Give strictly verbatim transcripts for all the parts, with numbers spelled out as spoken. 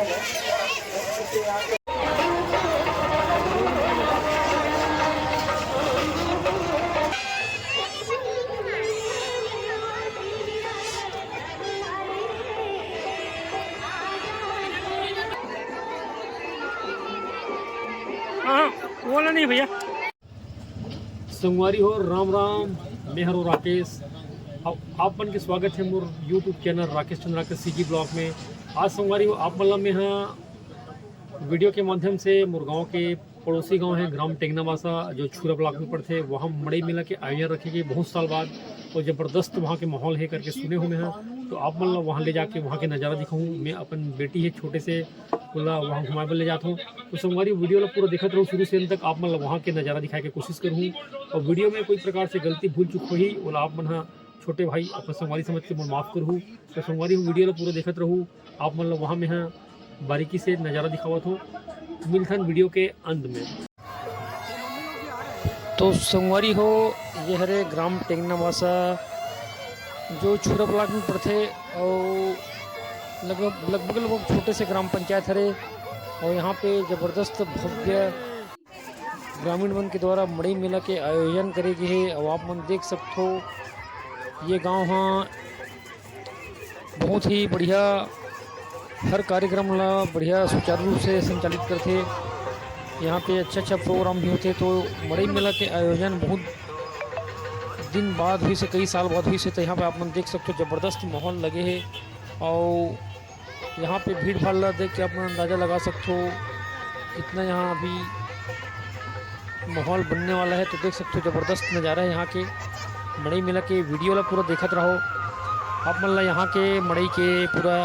हाँ, वो वाला नहीं भैया। संगवारी हो, राम राम। मैं हरो राकेश। अब आप मन के स्वागत है मोर YouTube चैनल राकेश चंद्रा के CG ब्लॉग में। आज संगवारी हो, आप मन ला मैं हाँ वीडियो के माध्यम से मोर गांव के पड़ोसी गांव है ग्राम टेंगनावासा, जो छुरा ब्लॉक में पड़थे, वहाँ मड़ई मेला के आयोजन रखे गए बहुत साल बाद, और जबरदस्त वहाँ के माहौल है करके सुने हो मैं हाँ। तो आप मन ला वहाँ ले जाके वहाँ के नज़ारा दिखाऊँ। मैं अपन बेटी है छोटे से, ओला वहाँ घुमाए बर ले जात हूँ। तो संगवारी, वीडियो ला पूरा देखत रहू शुरू से अंत तक, आप मन ला वहाँ के नज़ारा दिखाए के कोशिश करहूँ। और वीडियो में कोई प्रकार से गलती भूल चूक होही, ओला आप मन हा छोटे भाई अपन संगवारी समझ के मोर माफ करहू। तो संगवारी, वीडियो ला पूरा देखत रहू, आप मन ला वहाँ में हा बारीकी से नज़ारा दिखावत हूँ। मिलथन वीडियो के अंत में। तो संगवारी हो, ये हरे ग्राम टेंगनावासा, जो छुरा ब्लॉक में पड़थे, और लगभग, लगभग, लगभग छोटे से ग्राम पंचायत हरे, और यहाँ पे जबरदस्त भव्य ग्रामीण मन के द्वारा मड़ई मेला के आयोजन करे गे हे। और आप मन देख सकथो, ये गांव हा बहुत ही बढ़िया, हर कार्यक्रम ला बढ़िया सुचारू रूप से संचालित करथे। यहाँ पे अच्छा अच्छा प्रोग्राम भी होथे। तो मड़ई मेला के आयोजन बहुत दिन बाद हुई से, कई साल बाद हुई से, तो यहाँ पे आप मन देख सकथो जबरदस्त माहौल लगे हे। और यहाँ पे भीड़ भाड़ ला देख के आप मन अंदाजा लगा सकथो कितना यहाँ अभी माहौल बनने वाला है। तो देख सकते हो, जबरदस्त नज़ारा है यहाँ के। मड़ई मेला के वीडियो ला पूरा देखत रहो। आप मन ला यहाँ के मड़ई के पूरा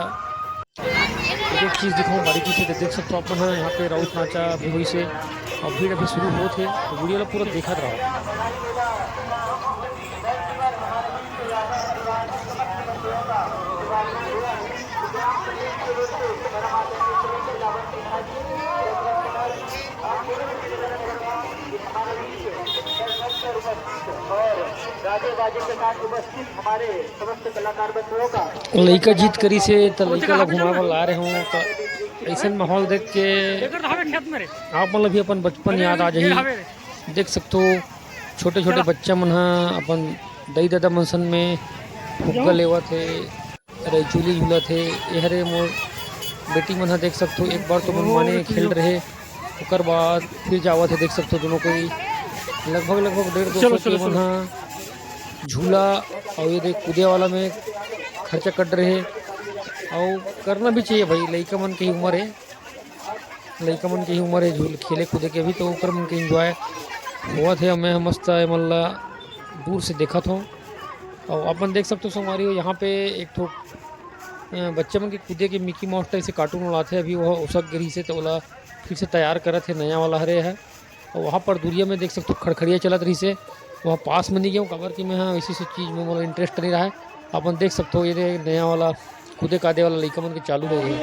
एक एक चीज़ दिखाऊँ बारीकी से। तो देख सकते हो आप मन, यहाँ पे राउत नाचा भी हुई से, और भीड़ अभी शुरू होत है। तो वीडियो ला पूरा देखत रहो। लइका जिद करिस हे, त लइका ला घुमाए बर ला रहे हों। त अइसन माहौल देख के आप मन ला भी अपन बचपन याद आ जाही। देख सकथो, छोटे-छोटे बच्चा मन ह अपन दई ददा मन संग में फुग्गा लेवत हे। रइचुली झूलत हे। ए हरे मोर बेटी मन ह, देख सकथो, एक बार तो मनमाने खेल रहे, ओकर बाद फिर जावत हे। देख सकथो, दोनों कोई लगभग, लगभग डेढ़ दो सौ के मन ह झूला, अउ ये देख, कूदे वाला में खर्चा कट रहे। अउ करना भी चाहिए भाई, लइका मन के ही उम्र हे। लइका मन के ही उम्र हे झूल, खेले कूदे के, अभी तो ओकर मन के enjoy होवत हे। अउ मैं ह मस्त एमन ला दूर से देखत हों। अउ अपन देख सकथो संगवारी हो, यहाँ पे एक ठो, अ, बच्चा मन के कूदे के मिकी माउस टाइप से cartoon वाला आथे, अभी वो उसक गे रहिसे, तो ओला फिर से तैयार करत हे, नया वाला हरे हे। अउ वहाँ पर दूरिया में देख सकथो, खड़खड़िया चलत रहिसे, वहाँ पास में नहीं गया हूँ, काबर कि मैं ह ऐसी सब चीज़ में मोला interest नहीं रहा है। अपन देख सकथो, ये दे नया वाला कूदे कादे वाला लइका मन के चालू हो गे।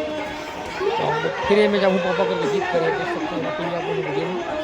अउ फिर ये में जाहूँ पापा करके जिद करे, देख सकथो, यहाँ पे भी आप लोग वीडियो में।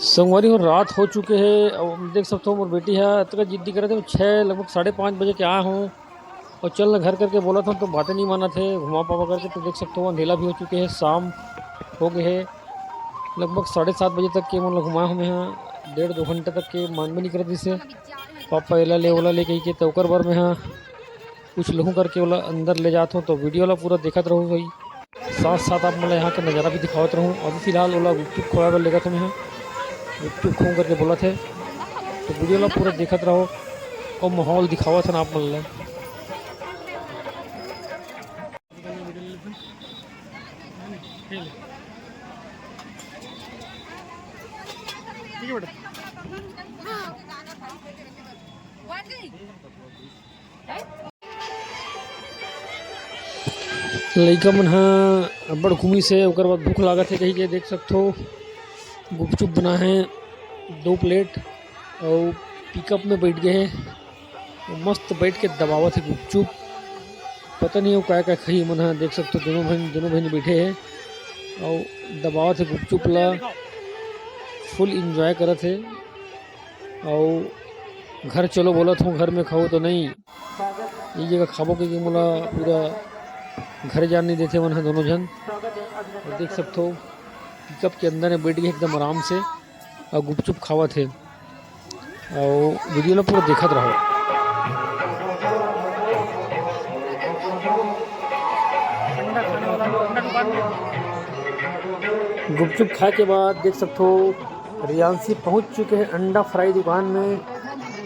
संगवारी हो, रात हो चुके हे। अब देख सकथो, मोर बेटी ह अतका जिद्दी करत हे। छः, लगभग साढ़े पाँच बजे के आए हों अउ चल न घर करके बोलत हों, तो बातें नहीं मानत हे, घुमा पावा करके। तो देख सकथो, अंधेला भी हो चुके हे, शाम हो गए हे। लगभग साढ़े सात बजे तक के मन ल घुमाए हों मैं ह, डेढ़ दो घंटा तक के मानबे नहीं करत रहिसे। पापा एला ले, ओला ले कहिके, तो ओकर बर मैं ह कुछ लहूँ करके ओला अंदर ले जात हों। तो वीडियो ला पूरा देखत रहू भाई। साथ साथ आप मन ला यहाँ के नज़ारा भी दिखावत रहूँ। अभी फिलहाल ओला गुपचुप खवाए बर लेगत हूँ मैं ह। गुपचुप खाऊँ करके बोलत हे, तो वीडियो ला पूरा देखत रहो अउ माहौल दिखावत हन आप मन ला। ठीक है बेटा। लइका मन ह अब्बड़ घूमिस हे, ओकर बाद भूख लागत हे कहिके देख सकथो, गुपचुप बना हे दो प्लेट अउ पिकअप में बैठ गए हे। मस्त बैठ के दबावत हे गुपचुप। पता नहीं वो काय काय खाही मन ह, देख सकथो दोनों बहन, दोनों बहन बैठे हे अउ दबावत हे गुपचुप ला, फुल एंजॉय करत हे। अउ घर चलो बोलत हूँ, घर में खाओ तो नहीं, ये जगह खाबो के मोला पूरा घर जान नहीं देथे मन ह दोनों झन। अउ देख सकथो पिकअप के अंदर में बैठ गए एकदम आराम से अउ गुपचुप खावत हे। अउ वीडियो ला पूरा देखत रहो। गुपचुप खाए के बाद देख सकथो रियांशी पहुंच चुके हैं अंडा फ्राई दुकान में,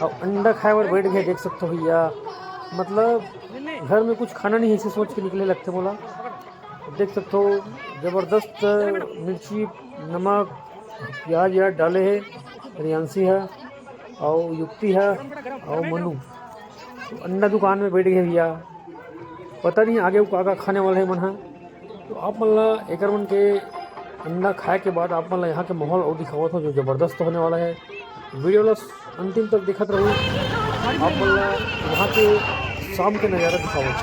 अउ अंडा खाए बर बैठ गए। देख सकथो भैया, मतलब घर में कुछ खाना नहीं है, ऐसे सोच के निकले लगथे मोला। देख सकथो जबरदस्त मिर्ची, नमक, प्याज व्याज डाले हे रियांशी ह, अउ युक्ति ह, अउ मनु। तो अंडा दुकान में बैठ गए भैया, पता नहीं आगे वो का का खाने वाला है मन ह। तो आप मन ला एकर मन के अंडा खाए के बाद आप मन ला यहाँ के माहौल और दिखावत हो, जो जबरदस्त होने वाला है। वीडियो ला अंतिम तक देखत रहू, आप मन ला वहाँ के शाम के नज़ारा दिखावत।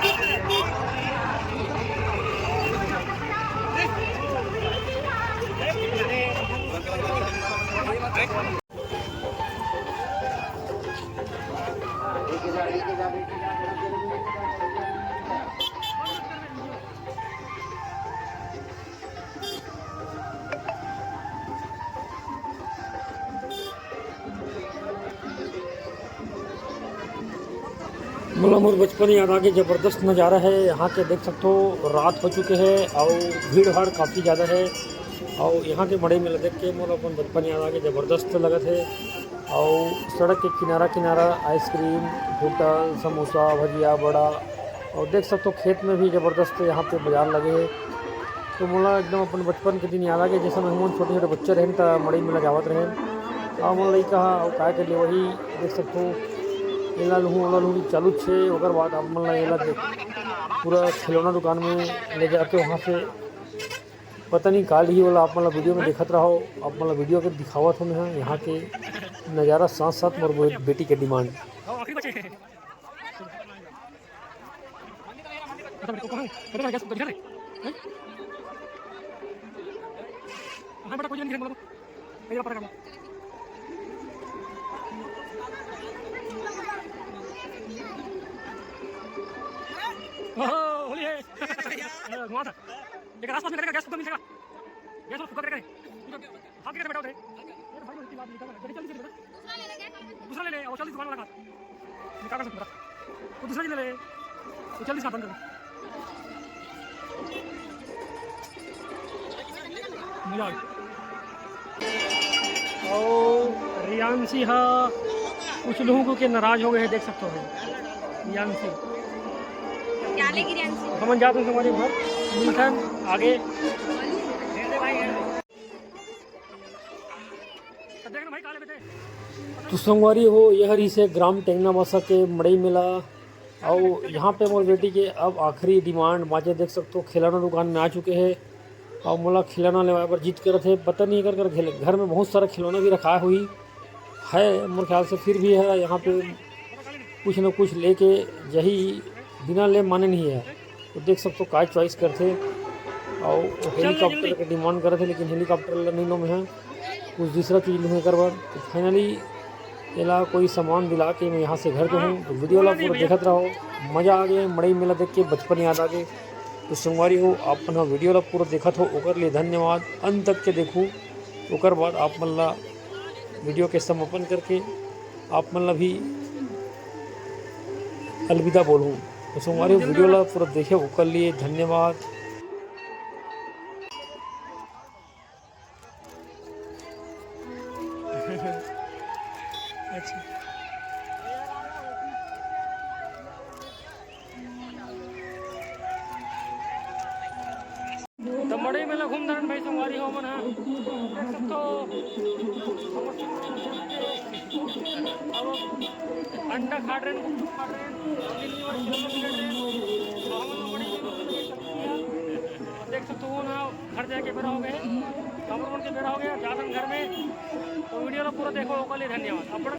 मोला मोर बचपन याद आगे, जबरदस्त नज़ारा है यहाँ के। देख सकथो रात हो चुके हैं और भीड़ भाड़ काफ़ी ज़्यादा है, और यहाँ के मड़ई मेला देख के मोला अपन बचपन याद आगे, जबरदस्त लगत है। और सड़क के किनारा किनारा आइसक्रीम, होटल, समोसा, भजिया, बड़ा, और देख सकथो खेत में भी जबरदस्त यहाँ पे बाजार लगे है। तो मोला एकदम अपन बचपन के दिन याद आगे, जैसे हमन छोटे छोटे बच्चे रहेन त मड़ई मेला जावत रहेन। अब मोला लइका हा अउ काय कर ले वही देख सकथो, एला लूहूँ ओला लूहूँ चालू छे। ओकर बाद आप मन ला एला देख, पूरा खिलौना दुकान में ले जाके वहाँ से पता नहीं का लिही, ओला आप मन ला वीडियो में देखत रहो। आप मन ला वीडियो के दिखावत हूँ मैं यहाँ के नज़ारा, साथ साथ मोर बे-, बेटी के डिमांड। अच्छा, बेटा, कहाँ है? बेटा, गैस तो दिखा दे। हैं? कहाँ है बेटा, कोई जगह नहीं दिखा, बोलो तो। ये पता करना। ओहो, होली है। हाँ, घुमा था। एक आसपास में करेगा, गैस फुग्गा मिल जाएगा। गैस वाला फुग्गा करेगा। हाँ, क्या बेटा उधर? ये तो भाई, इसकी बात नहीं कर रहा। जल्दी, जल्दी से बेटा। दूसरा ले ले, वो चालीस दुकान वाला का। निकाल कर सकता। वो दूसरा ही ले ले। वो चालीस का बंद कर। मजा आ गया। और रियांशी हा कुछ लोगों को के नाराज हो गए हैं, देख सकते हो रियांशी। क्या लेगी रियांशी? हमन जात हन संगवारी घर, मिलथन आगे। तो संगवारी हो, यह रहिसे ग्राम टेंगनामासा के मड़ई मेला। अउ यहाँ पे मोर बेटी के अब आखिरी डिमांड बाँचे, देख सकथो खिलौना दुकान में आ चुके हैं। अउ मोला खिलौना लेवाए बर जिद करत हे, पता नहीं एकर घर, घर में बहुत सारा खिलौना भी रखाए हुई है मोर ख्याल से, फिर भी है यहाँ पे कुछ न कुछ लेके जही बिना ले माने नहीं है। तो देख सकथो काय चॉइस करथे। अउ हेलीकॉप्टर के डिमांड करत हे, लेकिन हेलीकॉप्टर ला नहीं लो मैं, कुछ दूसरा चीज लूँ एकर बर। तो फाइनली एला कोई सामान दिला के मैं यहाँ से घर पे हूँ। तो वीडियो ला पूरा देखत रहो, मजा आ गया मड़ई मेला देख के, बचपन याद आ गए। तो संगवारी हो, आप मन ह वीडियो ला पूरा देखत हो, ओकर लिए धन्यवाद। अंत तक के देखू, ओकर बाद आप मन ला वीडियो के समापन करके आप मन ला भी अलविदा बोलूँ। तो संगवारी हो, वीडियो ला पूरा देखे, ओकर लिए धन्यवाद। अच्छा। मेला घूम धरन भाई, संगवारी हो मन ह। देख सकथो, अब अंडा खा रहे हैं, गुपचुप खा रहे हैं, दिल्ली वाले खिलौने खिला रहे हैं। तो हमन बड़ी देख सकथो ना, घर जाके बेरा हो गए, हमर मन के बेरा हो गया, जाथन घर में। तो वीडियो ला पूरा देखो, ओकर लिए धन्यवाद। अब बड़ा